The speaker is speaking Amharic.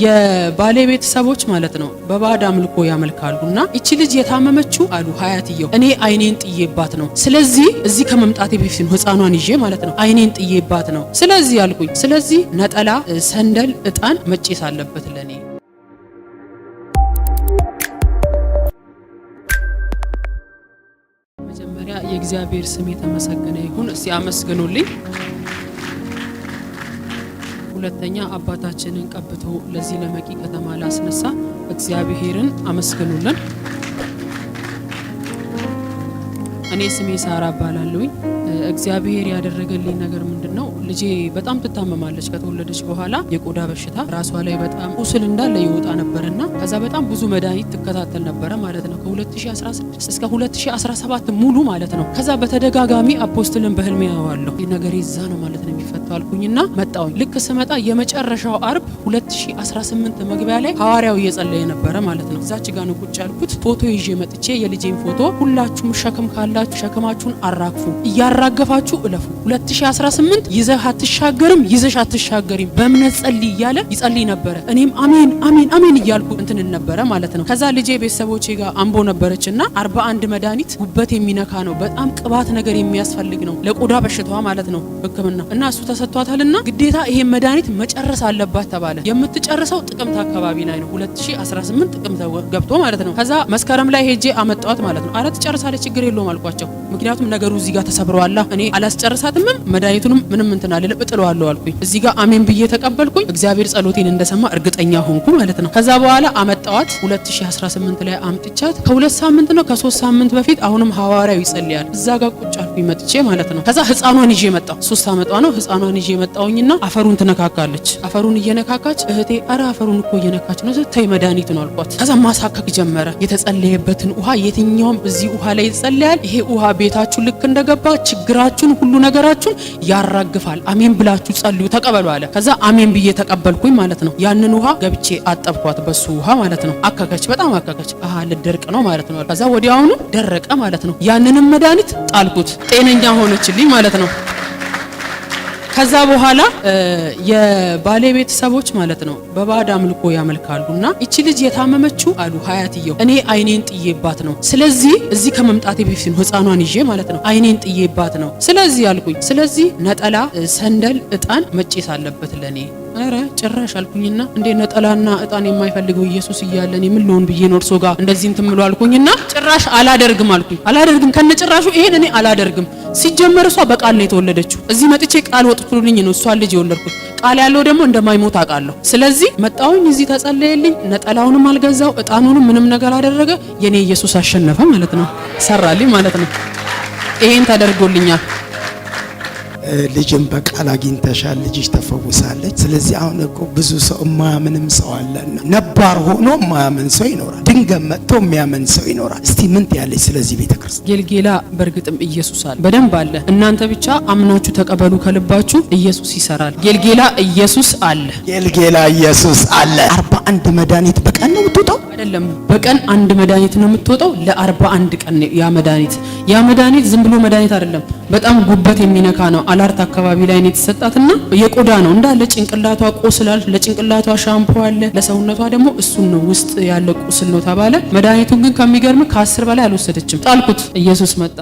የባሌ ቤተሰቦች ማለት ነው በባዕድ አምልኮ ያመልካሉና እቺ ልጅ የታመመችው አሉ ሀያትየው እኔ አይኔን ጥዬባት ነው። ስለዚህ እዚህ ከመምጣቴ በፊት ነው ህፃኗን ይዤ ማለት ነው አይኔን ጥዬባት ነው። ስለዚህ አልኩኝ፣ ስለዚህ ነጠላ፣ ሰንደል፣ እጣን መጨስ አለበት ለኔ። መጀመሪያ የእግዚአብሔር ስም የተመሰገነ ይሁን። እስቲ አመስግኑልኝ። ሁለተኛ አባታችንን ቀብቶ ለዚህ ለመቂ ከተማ ላስነሳ እግዚአብሔርን አመስግኑልን። እኔ ስሜ ሳራ እባላለሁኝ። እግዚአብሔር ያደረገልኝ ነገር ምንድን ነው? ልጄ በጣም ትታመማለች። ከተወለደች በኋላ የቆዳ በሽታ ራሷ ላይ በጣም ቁስል እንዳለ ይወጣ ነበርና ከዛ በጣም ብዙ መድኃኒት ትከታተል ነበረ ማለት ነው። ከ2016 እስከ 2017 ሙሉ ማለት ነው። ከዛ በተደጋጋሚ apostle ን በህልሜ ያዋለሁ ነገር ይዛ ነው ማለት ነው የሚፈታው አልኩኝና መጣሁኝ። ልክ ስመጣ የመጨረሻው አርብ 2018 መግቢያ ላይ ሐዋርያው እየጸለየ ነበረ ማለት ነው። እዛች ጋ ነው ቁጭ ያልኩት። ፎቶ ይዤ መጥቼ የልጄን ፎቶ ሁላችሁም ሸክም ካላችሁ ሸክማችሁን አራግፉ፣ እያራገፋችሁ እለፉ። 2018 ይዘህ አትሻገርም፣ ይዘሽ አትሻገሪም፣ በእምነት ጸልይ እያለ ይጸልይ ነበረ። እኔም አሜን አሜን አሜን እያልኩ እንትን ነበረ ማለት ነው። ከዛ ልጄ ቤተሰቦቼ ጋር አምቦ ነበረችና 41 መድኃኒት ጉበት የሚነካ ነው፣ በጣም ቅባት ነገር የሚያስፈልግ ነው ለቆዳ በሽታዋ ማለት ነው ሕክምና እና እሱ ተሰጥቷታልና ግዴታ ይሄን መድኃኒት መጨረስ አለባት ተባለ። የምትጨርሰው ጥቅምት አካባቢ ላይ ነው 2018 ጥቅምት ገብቶ ማለት ነው። ከዛ መስከረም ላይ ሄጄ አመጣዋት ማለት ነው። አረ ትጨርሳለች ችግር የለውም አልኳቸው። ምክንያቱም ነገሩ እዚህ ጋር ተሰብረዋላ። እኔ አላስጨርሳትምም መድኃኒቱንም ምንም እንትን አልልም እጥለዋለሁ አልኩኝ። እዚህ ጋር አሜን ብዬ ተቀበልኩኝ። እግዚአብሔር ጸሎቴን እንደሰማ እርግጠኛ ሆንኩ ማለት ነው። ከዛ በኋላ አመጣዋት 2018 ላይ አምጥቻት ከሁለት ሳምንት ነው ከሶስት ሳምንት በፊት አሁንም ሐዋርያው ይጸልያል። እዛ ጋር ቁጭ አልኩኝ መጥቼ ማለት ነው። ከዛ ህፃኗን ይዤ መጣሁ። 3 ዓመቷ ነው። ህፃኗን ይዤ መጣሁኝና አፈሩን ትነካካለች። አፈሩን እየነካካች እህቴ አረ አፈሩን እኮ እየነካች ነው ተይ መድኃኒት ነው አልኳት። ከዛ ማሳከክ ጀመረ። የተጸለየበትን ውሃ የትኛውም እዚህ ውሃ ላይ ይጸለያል። ይሄ ውሃ ቤታችሁ ልክ እንደገባ ችግራችሁን ሁሉ ነገራችሁን ያራግፋል። አሜን ብላችሁ ጸልዩ ተቀበሉ አለ። ከዛ አሜን ብዬ ተቀበልኩኝ ማለት ነው። ያንን ውሃ ገብቼ አጠብኳት በሱ ውሃ ማለት ነው። አከከች፣ በጣም አከከች። አሃ ልደርቅ ነው ማለት ነው። ከዛ ወዲያውኑ ደረቀ ማለት ነው። ያንንም መድኃኒት ጣልኩት፣ ጤነኛ ሆነችልኝ ማለት ነው። ከዛ በኋላ የባሌ ቤተሰቦች ማለት ነው በባዕድ አምልኮ ያመልካሉና እቺ ልጅ የታመመችው አሉ ሀያትየው እኔ አይኔን ጥዬባት ነው። ስለዚህ እዚህ ከመምጣቴ በፊት ነው ህፃኗን ይዤ ማለት ነው አይኔን ጥዬባት ነው። ስለዚህ አልኩኝ፣ ስለዚህ ነጠላ፣ ሰንደል፣ እጣን መጨስ አለበት ለኔ። ኧረ ጭራሽ አልኩኝና እንዴ ነጠላና እጣን የማይፈልገው ኢየሱስ እያለ እኔ ምን ልሆን ብዬ ነው እርሶ ጋር እንደዚህ እንትን ምሎ አልኩኝና ጭራሽ አላደርግም አልኩኝ። አላደርግም ከነጭራሹ ይሄን እኔ አላደርግም። ሲጀመር እሷ በቃል ነው የተወለደችው። እዚህ መጥቼ ቃል ወጥቶልኝ ነው እሷን ልጅ የወለድኩት። ቃል ያለው ደግሞ እንደማይሞት አውቃለሁ። ስለዚህ መጣሁኝ፣ እዚህ ተጸለየልኝ። ነጠላውንም አልገዛው እጣኑንም ምንም ነገር አደረገ። የኔ ኢየሱስ አሸነፈ ማለት ነው፣ ሰራልኝ ማለት ነው። ይሄን ተደርጎልኛል። ልጅን በቃል አግኝተሻል፣ ልጅሽ ተፈውሳለች። ስለዚህ አሁን እኮ ብዙ ሰው የማያምንም ሰው አለና ነባር ሆኖ የማያምን ሰው ይኖራል፣ ድንገት መጥቶ የሚያምን ሰው ይኖራል። እስቲ ምን ትያለሽ ስለዚህ ቤተክርስቲያን? ጌልጌላ በእርግጥም ኢየሱስ አለ፣ በደንብ አለ። እናንተ ብቻ አምናችሁ ተቀበሉ ከልባችሁ፣ ኢየሱስ ይሰራል። ጌልጌላ ኢየሱስ አለ። ጌልጌላ ኢየሱስ አለ። 41 መድኃኒት በቀን ነው የምትወጣው? አይደለም፣ በቀን አንድ መድኃኒት ነው የምትወጣው። ለ41 ቀን ያ መድኃኒት ያ መድኃኒት ዝም ብሎ መድኃኒት አይደለም፣ በጣም ጉበት የሚነካ ነው። አላርት አካባቢ ላይ ነው የተሰጣትና የቆዳ ነው እንዳለ ጭንቅላቷ ቆስላል። ለጭንቅላቷ ሻምፖ አለ፣ ለሰውነቷ ደግሞ እሱን ነው ውስጥ ያለ ቁስል ነው ተባለ። መድኃኒቱን ግን ከሚገርም ከ10 በላይ አልወሰደችም። ጣልኩት። ኢየሱስ መጣ።